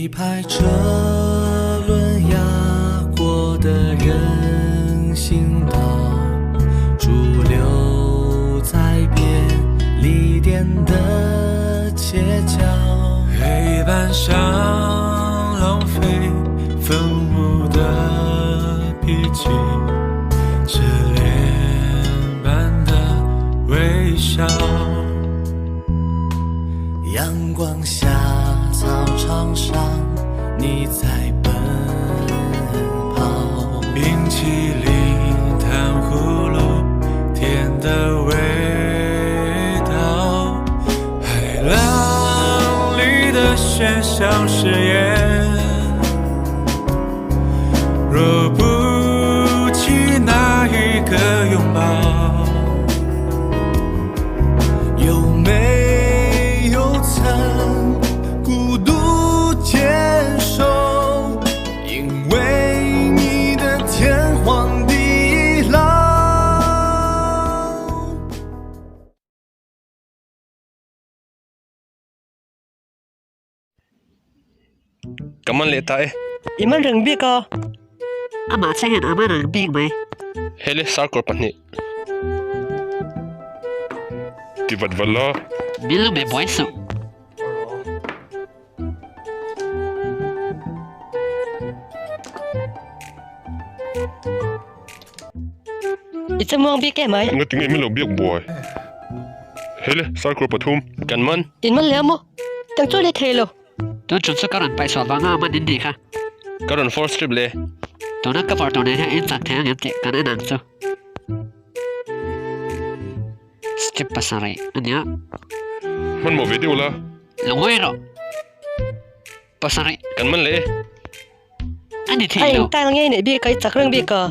一排车轮压过的人行道，驻留在便利店的街角。黑板上浪费粉雾的笔记，痴恋般的微笑。阳光下，操场上，你在奔跑。冰淇淋糖葫芦，甜的味道。海浪里的喧嚣誓言，若不起那一个拥抱。有没有曾孤独坚守？因为你的天荒地老。Ka man leh ta e. I man reng bik a. Amah che hian a man reng bik mai. Hele sarkawr pahnih. Ti vat vat la. Min lo be buai suh. I chamuang bik em ai. Nga tinge min lo biak buai. Hele sarkawr pathum. Kan man. In man leh a maw? Tang chu leh thei lo. Tun chun chu ka rawn paih chhuah vanga a man in nih kha. Ka rawn force trip le. Tuna cover tur nen hian in chak thei ang em tih kan en ang chu. Strip pasarih a nia. Hmanhmawh ve deuh la. Lungawi rawh. Pasarih. Kan man leh e. A ni thei A lo. eng tile nge neih bik a i chak reng bik a.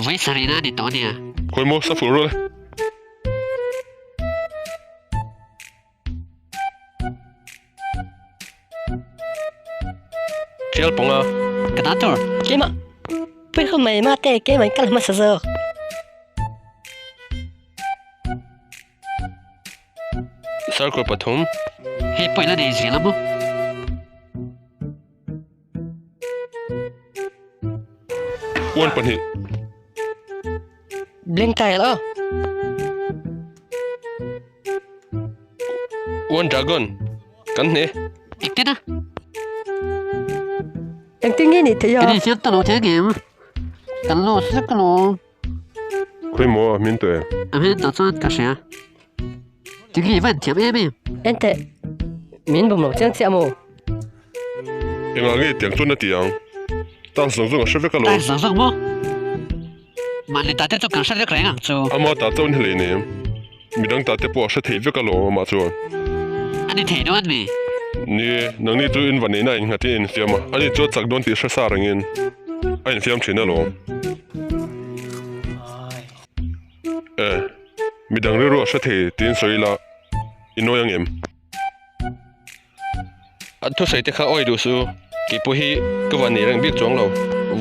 Vawi sarihna a ni tawh a nia. Khawi maw sa fuh rual e. Thial pawnga. Ka ta tur. Keimah pui ho mai ma te keimah in ka la hmasa zawk. Circle pathum. Hei pawh i la nei zel a maw? Uan pahnih. Blank tile aw. Uan dragon. Kan hne. Engtin a? Engtin nge nih theih a? Kan infiam ta lo thei angem? Kan lo hlek alawm. Khawi maw a hmin tawh em? A hmin tawh chuan ka hria. Tinge i va inthiam em em? Enteh, min bum lo chiang chiah maw? Engah nge tiang chuan a ti ang? Tang zawng zawng a hre vek alawm. Tang zawng zawng maw? Mahni ta te chu kan hre vek reng ang chu. Ama ta chauh ni hlei nem. Midang ta te pawh a hre thei vek alawm amah chuan. A ni thei dawn mi? Ni e, nangni chu in va neihna in nghatin in fiam a, ani chu a chak dawn tih hre sa rengin a infiam thin alawm. E, midang rilru a hre thei tiin sawi ila i nawi ang em? A thusawi te kha awi duh suh u, kei pawh hi ka van nei reng bik chuang lo,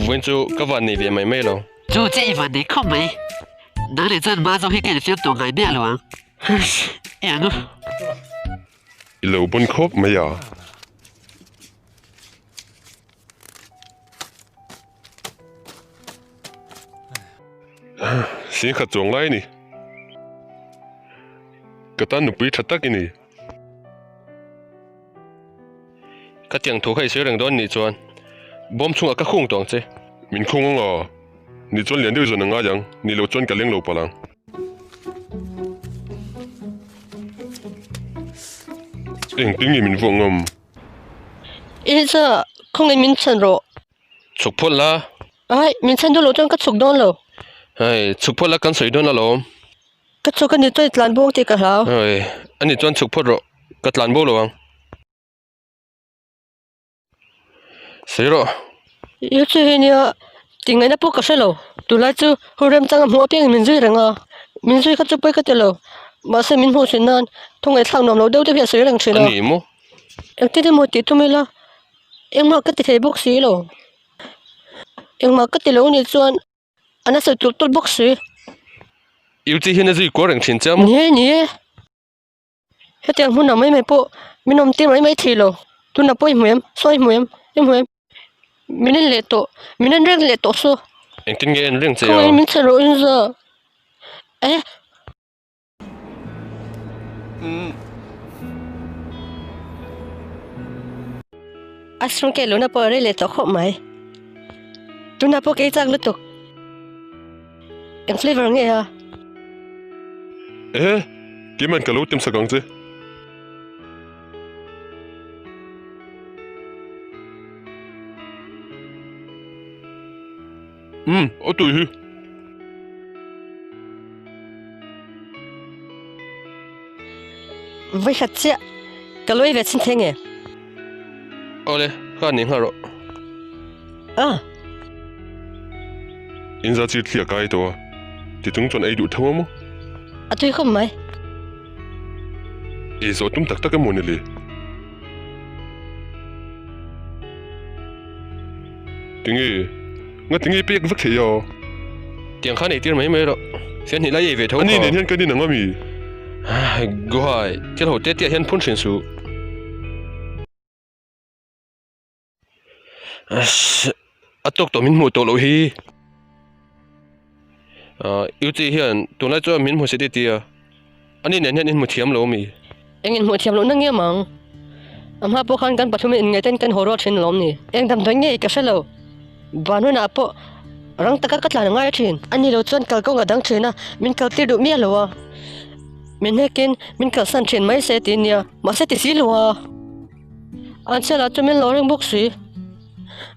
vawiin chu ka van nei ve mai mai lo. Chu che i van nei khawp mai, nang leh chuan hma zawng hi ka infiam tawh ngai miah lo ang. Hush, e ang u. I lo bawn khawp mai a. Singkhat chuang lai a ni. Ka tan nupui tha tak i ni. Ka tiang thu kha i sawi reng dawn nih chuan bawm chungah ka khung tawh ang che. Min khung ang aw. Ni chuan lian deuh zawn a ngai ang, ni lo chuan ka leng lo palh ang. Engtin nge min vuah ngam? Isa, khawngaih min chhan rawh. Chhuk phawt la. Ai, min chhan duh loh chuan ka chhuk dawn lo. Hei, chhuk phawt la kan sawi dawn alawm. Ka chhuk a ni chuan i tlan bo tih ka hlau. Hei, a ni chuan chhuk phawt rawh, ka tlan bo lo ang. Sawi rawh. I chu hi nia, tingaihna pawh ka hre lo. Tunlai chu hun remchang a hmuh apiangin min zui reng a, min zui kha chu pawi ka ti lo. Mahse min hmuh thin nan thawngaihthlak nuam lo deuh deuh hi a sawi reng thin a. A ni maw? Engtin emaw tih tum ila engmah ka ti thei bawk si lo. Engmah ka ti lo nih chuan a nasa tulh tulh bawk si. I uchi hian a zui kual reng thin che a maw? Ni e, ni e. Hetiang hmunah mai mai pawh min awm tir mai mai thei lo. Tunah pawh i hmu em? Saw i hmu em? I hmu em? Min en leh tawh, min en reng leh tawh saw. Engtin nge en reng che a? Khawngaih min chhe rawh in za. Eh. A sung ke luna pawh a rei leh tawh khawp mai. Tunah pawh kei chak lutuk. Eng flavor nge a? Eh, keimah ka lo tem sak ang che. Umm, a tui hi. Vawikhat chiah ka lawi ve chhin thei nge? Awle, kha ni nghal rawh. Ah. In za chir thli a kai tawh a, ti chung chuan ei duh tho a maw? A tui khawp mai. Ei zawh tum tak tak emaw ni le? Tinge? Nga tinge pek vek thei a? Tiang khan eitir mai mai rawh. Fian hnih lai ei ve tho kha. Ani nen hian kan inang ami? Guhai, thil ho te te ah hian phun hrin suh. A tawk tawh min hmuh tawh loh hi. U Chi hian tunlai chuan min hmu si ti tia. Ani nen hian in hmu thiam lo ami? Eng in hmuh thiam lohna nge mang? A hma pawh khan kan pathum in inngaih ten kan haw rual thin lawm ni? Eng damdawi nge ka hre lo. Ban hunah pawh rang taka ka tlan a ngai thin. Ani lo chuan kalkawng a dang thin a, min kaltir duh miah lo a. Min hnekin min kalsan thin mai se ti nia, mahse ti si lo a. An chhiatah chu min lo ring bawk si.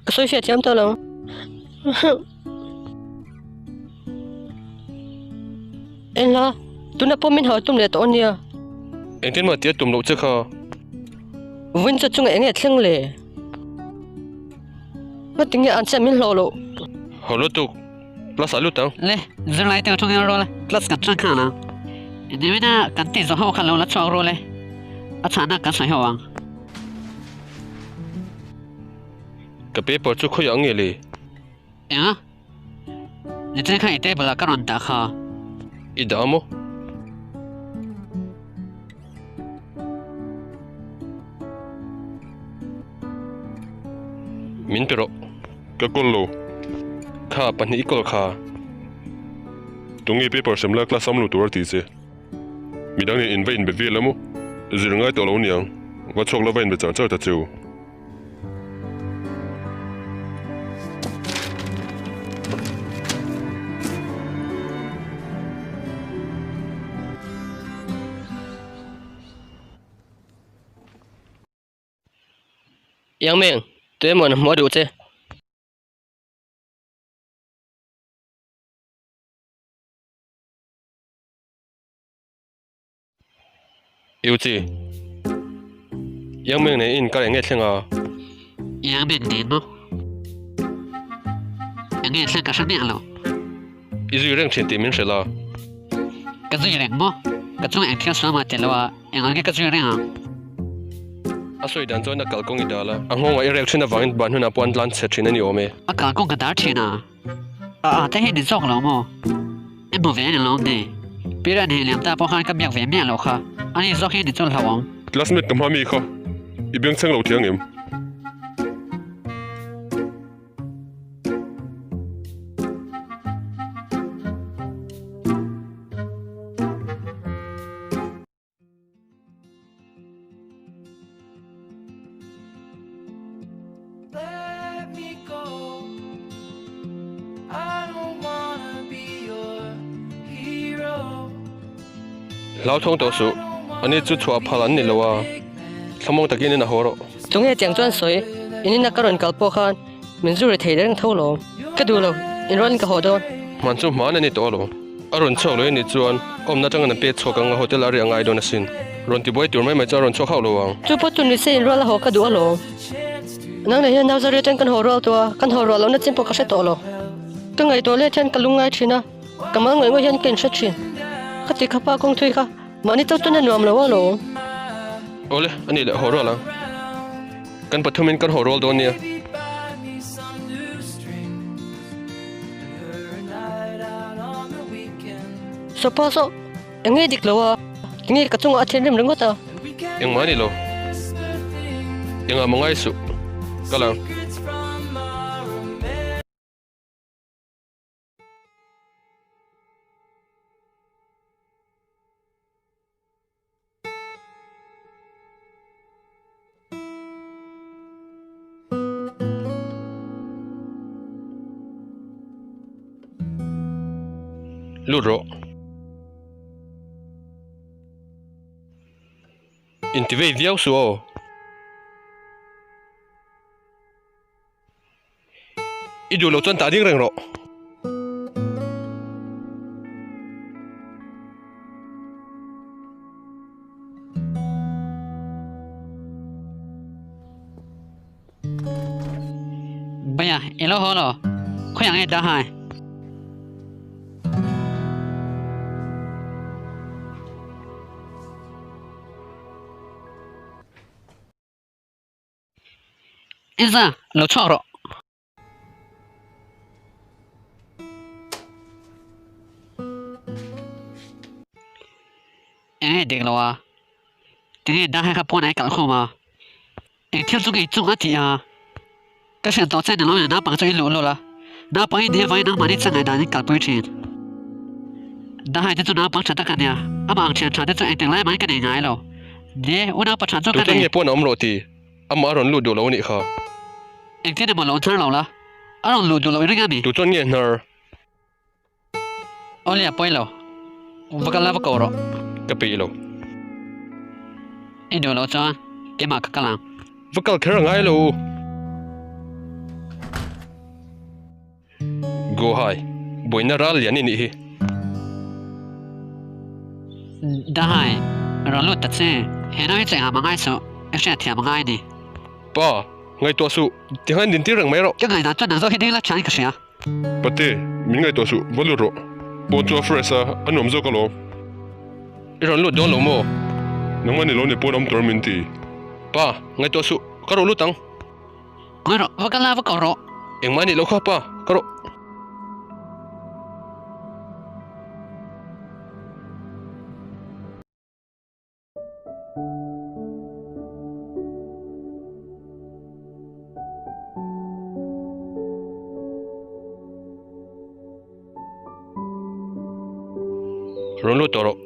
Ka sawi hriat thiam tawh lo. Engla, tuna pawh min hau tum leh tawh ania. Engtin mah tia tum loh che kha. Vawin chu chungah eng nge thleng le? Ngatinge an chhiat min hlawh loh? Haw lutuk, class ah lut ang. Le, zirlai te atangin rual class kan chang nghal ang. Nimina kan tih zawh ho kha lo la chhuak rual e. A chhahna kan sawi ho ang. Ka paper chu khawiah nge le? Eng a? Nichai kha i table ah ka rawn dah kha. I dah maw? Min pe rawh. Ka kawl lo. Kha pahnih i kawl kha. Tunge paper sem la class am lo tur a ti che. Midang nen in va inbe vel a maw? Zir ngai tawh lo niang. Va chhuak la va inbe char char ta cheu. Yang Meng, tuemaw na hmuh a duh che. Euchi, Yang Meng nen in kar eng nge thleng a? Yang Meng nen maw? Eng nge thleng ka hre miah lo. I zui reng thin tih min hrilh a. Ka zui reng maw? Ka chunga eng thil suam a ti lo a, eng ang nge ka zui reng ang? A sawi dan chuan a kalkawng i dal a, a nghawngah i rek thin avangin ban hunah pawh an tlan chhe thin a ni awm e. A kalkawng ka dar thin a. A a te hi ni zawk lo maw? I hmu ve a ni lawm ni? Pira ni liam ta pawh khan ka biak ve miah lo kha, ani zawk hi ni chu hlauh ang. Classmate ka hma mi kha i biang chheng lo thiang em? Hlauthawng tawh suh, ani chu chhuah phal an ni lo a, thlamawng takin in a haw rawh. Tunge tiang chuan sawi, in ina ka rawn kal pawh khan min zu ri thei reng tho lo. Ka duh lo, in rawn ka haw dawn. Hman chu hman a ni tawh alawm. A rawn chhuak lo i nih chuan awmna atangin an pek chhuak ang a, hotel a riah ngai dawn asin. Rawn tibuai tur mai mai chu a rawn chhuak hauh lo ang. Chu pawh chu ni se inrual a haw ka duh alawm. Nang leh hian Nauzari atangin kan haw rual tawh a, kan haw ruah lohna chin pawh ka hre tawh lo. Ka ngaihtuah let hian ka lungngai thin a, ka mal ngawih ngawih hian ka inhre thin. Ka ti kha pa kawng thui kha mahni chauh chuan a nuam lo alawm. Awle, a nih leh haw rual ang. Kan pathumin kan haw rual dawn nia. Sopa saw eng nge dik lo a, tinge ka chungah a thinrim ringawt a. Engmah a ni lo. Engah maw ngai suh. Kal ang. Lut rawh. Inti vei viau suh aw. I duh loh chuan tah ding reng rawh. Baya, i lo haw lo. Khawiah nge dah hai? Inza, lo chhuak rawh. Eng nge dik lo a? Tinge Dahai kha pawn ah i kalh khawm a? Eng thil chu nge i chung a tih a? Ka hriat tawh che ni lo in naupang chu i luh lul a, naupang i nih avangin nangmahni changai dan in kalpui thin. Dahai te chu naupang tha tak a nia, amah ang thian tha te chu engtik lai mahin ka nei ngai lo. Ni, unaupa tha chu ka Tute nei. nge pawn a awm rawh ti? Amah a rawn lut duh lo a nih kha. Engtin emaw lo hnar lo la, a rawn lut duh lo i ring a mi? Tu chuan nge hnar? Awle a pawi lo, va kal la va ko rawh. Ka peih lo. I duh loh chuan keimah ka kal ang. Va kal kher a ngai lo. Gohai, buaina ral lian i nih hi. Dahai, rawn lut ta che. He nau hi chu engah mah ngai suh, i hriatthiam a ngai a ni. Pa, ngaihtuah suh, tihian din tir reng mai rawh. Ka ngaihdan chuan nang zawk hi ding la thian ka hria. Pate, min ngaihtuah suh, va lut rawh. Pawn chu a fresh a, a nuam zawk alawm. I rawn lut dawn lo maw? Nangmah ni lo ni pawn awm tur min ti. Pa, ngaihtuah suh, ka rawn lut ang. Ngawi rawh, va kal la, va kau rawh. Engmah nih loh kha pa, ka rawh. Rawn lut tawh rawh.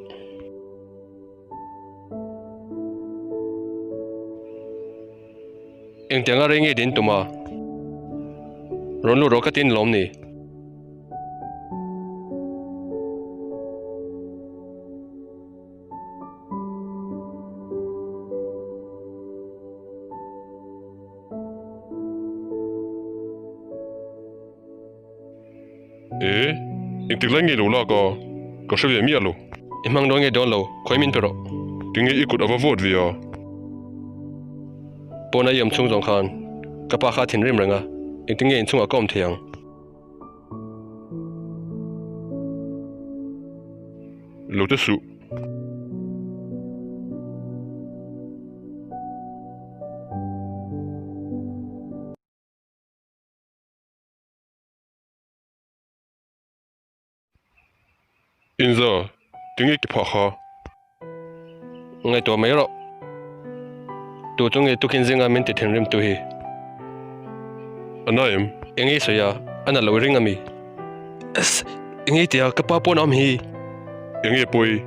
Engtianga rei nge din tum a? Rawn lut rawh ka tin lawm ni. E, engtik lai nge lo lak a? Ka hre ve miah lo. I hmang dawn nge dawn lo, khawi min pe rawh. Tinge i kut a va vawt ve a? Pawn a i awm chhung zawng khan ka pa kha a thinrim reng a, engtin nge inchhungah ka awm thei ang? Lo te suh. Inza, tinge ki phah kha? Ngaihtuah mai rawh. Tu chu nge tukin zinga min ti thinrim tu hi? A na em? Eng ei sawi a, a na lo ring a mi? Ess, eng ei tia ka pa pawn a awm hi? Eng nge pawi?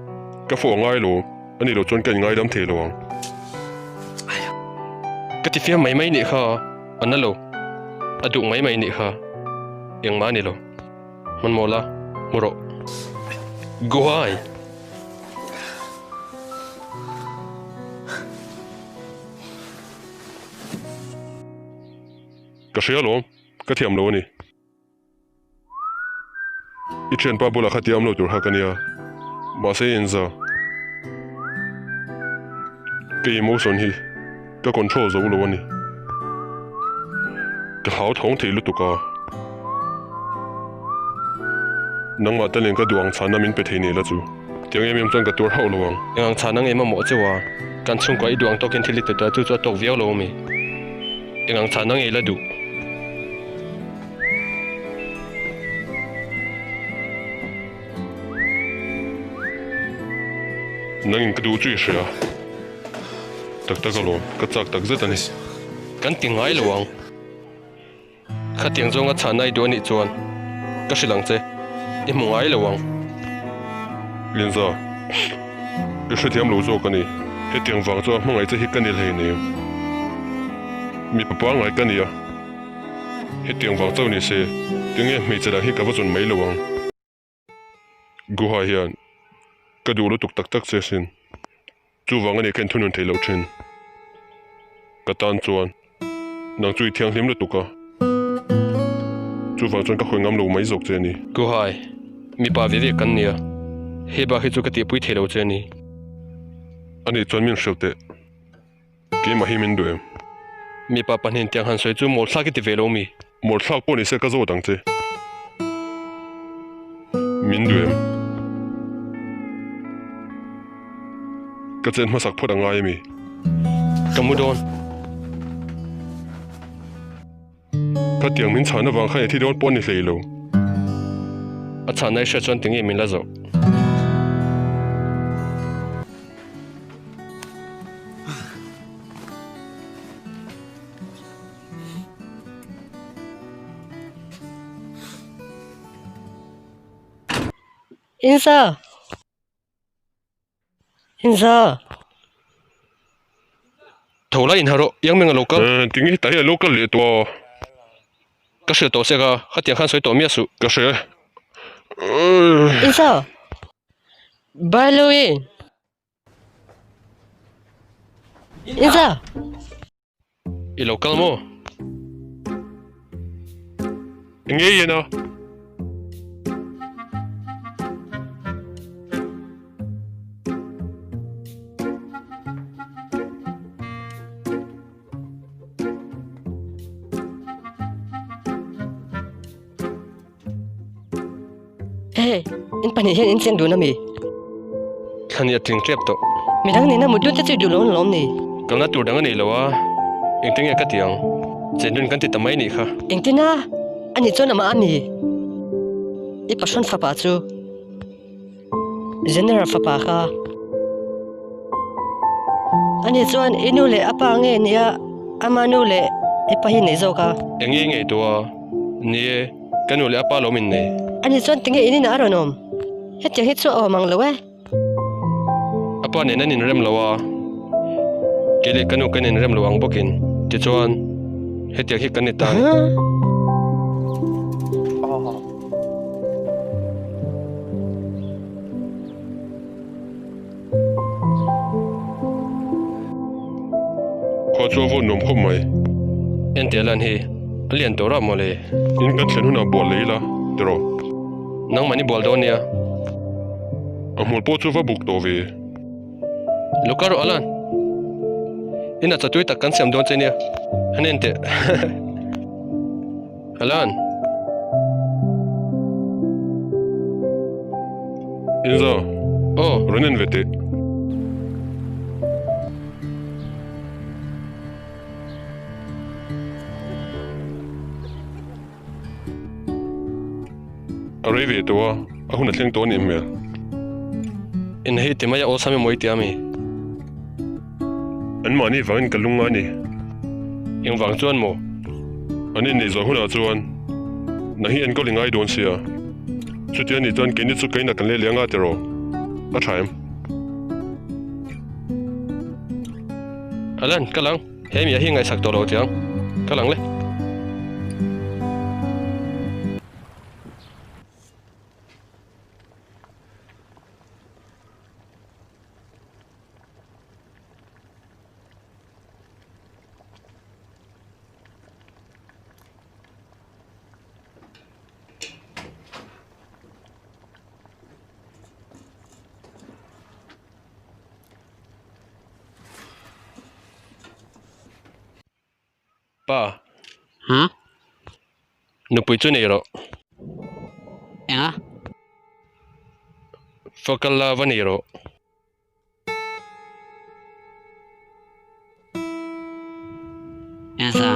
Ka fawh a ngai lo, a nih loh chuan ka inngaidam thei lo ang. Ka ti fiam mai mai nih kha, a na lo. A duh mai mai nih kha, engmah a ni lo. Hmanhmawh la, hmu rawh. Guhai! Ka hria alawm, ka thiam lo a ni. I thianpa bulah kha tiam lo tur kha ka nia, mahse inza. Ka emotion hi ka control zo lo a ni. Ka hlau thawng thei lutuk a. Nangmah te nen ka duh ang chhanna min pe thei nei la chu. Tiang em em chuan ka tuar hauh lo ang. Eng ang chhan ang em a mawh cheu a, kan chhungkua i duh ang tawkin thil i ti ta chu chu a tawk viau lo ami? Eng ang chhan ang ei la duh? Nangin ka duh chu i hria. Tak tak alawm, ka chak tak zet a ni. Kan ti ngai lo ang. Khatiang zawnga chhana i duh anih chuan ka hrilh ang che, i hmu ngai lo ang. Linza, i hrethiam lo zawk a ni. Hetiang vang chuan hmangaih che hi ka ni hleinem. Mipa pangngai ka ni a, hetiang vang chauh ni se, tinge hmeichhe dang hi ka va zawn mai lo ang. Guha hian ka duh lutuk tak tak che sin. Chuvang a nih ka inthunun theih loh thin. Ka tan chuan nang chu i thianghlim lutuk a, chuvang chuan ka hawi ngam lo mai zawk che a ni. Guhai, mipa ve ve kan nia, hei bak hi chu ka tihpui thei lo che a ni. Anih chuan min hrilh teh. Keimah hi min duh em? Mipa pahnihin tiang han sawi chu mawlthlak i ti ve lo mi? Mawlthlak pawh ni se ka zawt ang che. Min duh em? Ka chen hmasak phawt a ngai ami? Ka mu dawn. Khatiang min chhan avang khan i thi dawn pawh a ni hlei lo. A chhanna i hriat chuan tinge min la zawh? Insa! Inza! Tho la inha rawh, Yang Meng a lo kal. Tinge hetah hian a lo kal leh tawh a? Ka hrilh tawh sek a, khatiang khan sawi tawh miah suh. Ka hre. Inza! Bye Louie! Inza! I lo kal maw? Enge i en a? Hey, in pahnih hian in cheng dun a mi? Thlan i a tling tep tawh. Midang nena mut lut te chu i duh lo lawm ni? Kalna tur dang a nei lo a, engtin nge ka ti ang? Chen dun kan ti ta mai nih kha. Engtin a? Ani chuan amah a mi? I pahrawn fapa chu General fapa kha. Ani chuan i nu leh a pa nge nia ama nu leh i pa hi nei zawk a? Eng nge i ngaihtuah a? Ni e. Ka nu leh a pa lo min nei. Ani chuan tinge in inah a rawn awm? Hetiang hi chu a awm ang lo e. A pa nen an inrem lo a, kei leh ka nu kan inrem lo ang bawkin. Tichuan, hetiang hi kan ni ta a ni. Khua chu a vawn nuam khawp mai. Entia lan hi a lian tawh rah mawle. In kan thlen hunah bual leh ila tiraw? Nangmah ni bual dawn nia. A hmul pawh chu va buk tawh ve. Lo kal rawh Alan. Inah chatui tak kan siam dawn che nia. Han en teh. Alan. Inza. Aw, rawn en ve teh. A rei ve tawh a, a hun a thleng tawh a nih hmel. In hei ti mai a awlsam emaw i ti a mi? An mahni vangin ka lung a ni. Engvang chuan maw? An inneih zawh hunah chuan na hi enkawl i ngai dawn sia. Chuti a nih chuan keini chu keina kan leh leh anga tiraw? A tha em? Alan, kal ang. He mia hi ngaihsak tawh lo chiang. Kal ang le. Pa. Huh? Nupui chu nei rawh. Enga? Fakal la va nei rawh. Enza.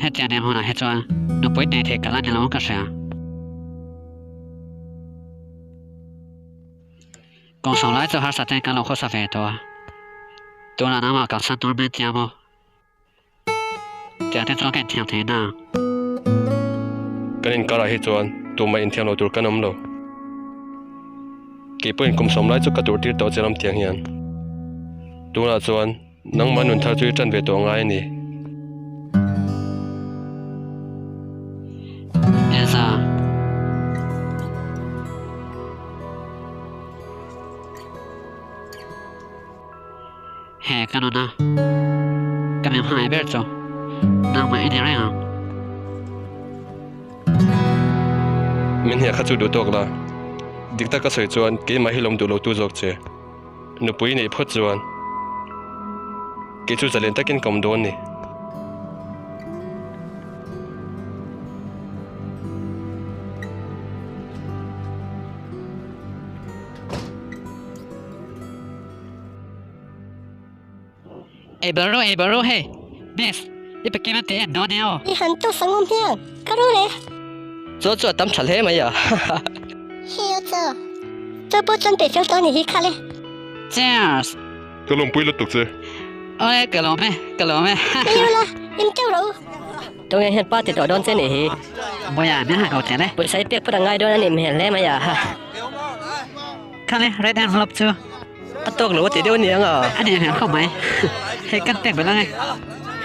Hetiang nem hunah hi chuan nupui nei thei ka la ni lo ka hria. Kawng sawng lai chu harsa ten kan lo khawsa ve tawh a. Tunah nangmah kalsan tur men tia maw? Tiang te chuan ka inthiam thei na. Kan inkarah hi chuan tumah inthiam lo tur kan awm lo. Kei pawhin kum sawm lai chu ka tur tir tawh che lam tiang hian. Tunah chuan nangmah nun thar chu i tan ve tawh ngai a ni. Elsa. Ka nuna ka mi hmangaih ber chu nangmah i ni reng ang. Min hniah kha chu duh tawk la, dik tak ka sawi chuan keimah hi lawm duh lo tu zawk che. Nupui neih phawt chuan kei chu zalen takin ka awm dawn ni. Ei ber rawh ei ber rawh hei Miss i pe kim a ti en dawn e aw. I han tu sangawm hian ka ru le. Chaw chu a tam tha hle mai a. Hei aw chaw. Chaw pawh chuan peih fel tawh a ni hi kha le. Cheers. Ka lawmpui lutuk che. Awle ka lawm e ka lawm e. Ei ula in teuh rawh u. Tunge hian pa ti tawh dawn che ni hi. Bawiha min han ko teh le. Pawisa i pek phawt a ngai dawn a nih hmel hle mai a. Kha le red envelope chu. A tawk lo a ti deuh a ni ang a. A nih hmel khawp mai. Hei kan pek belh ang e.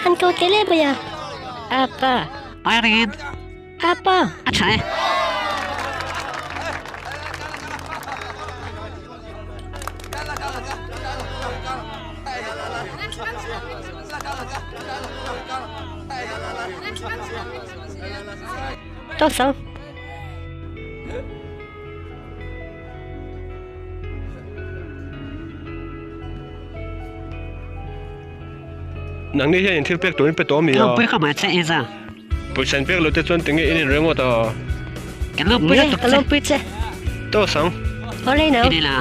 Han ko teh le Bawiha. Apa. Irene. Apa. A tha e. Tawk sang. Nangni hian in thil pek turin pe tawh a mi a? Lawmpui kha mai che Iza. Pawisa in pek lo te chuan tinge in inreng ngawt a? Kan lawmpui lutuk che. Ka lawmpui che. Tawh sang. Awle nau. Ini la.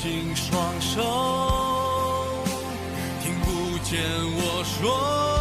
紧双手，听不见我说。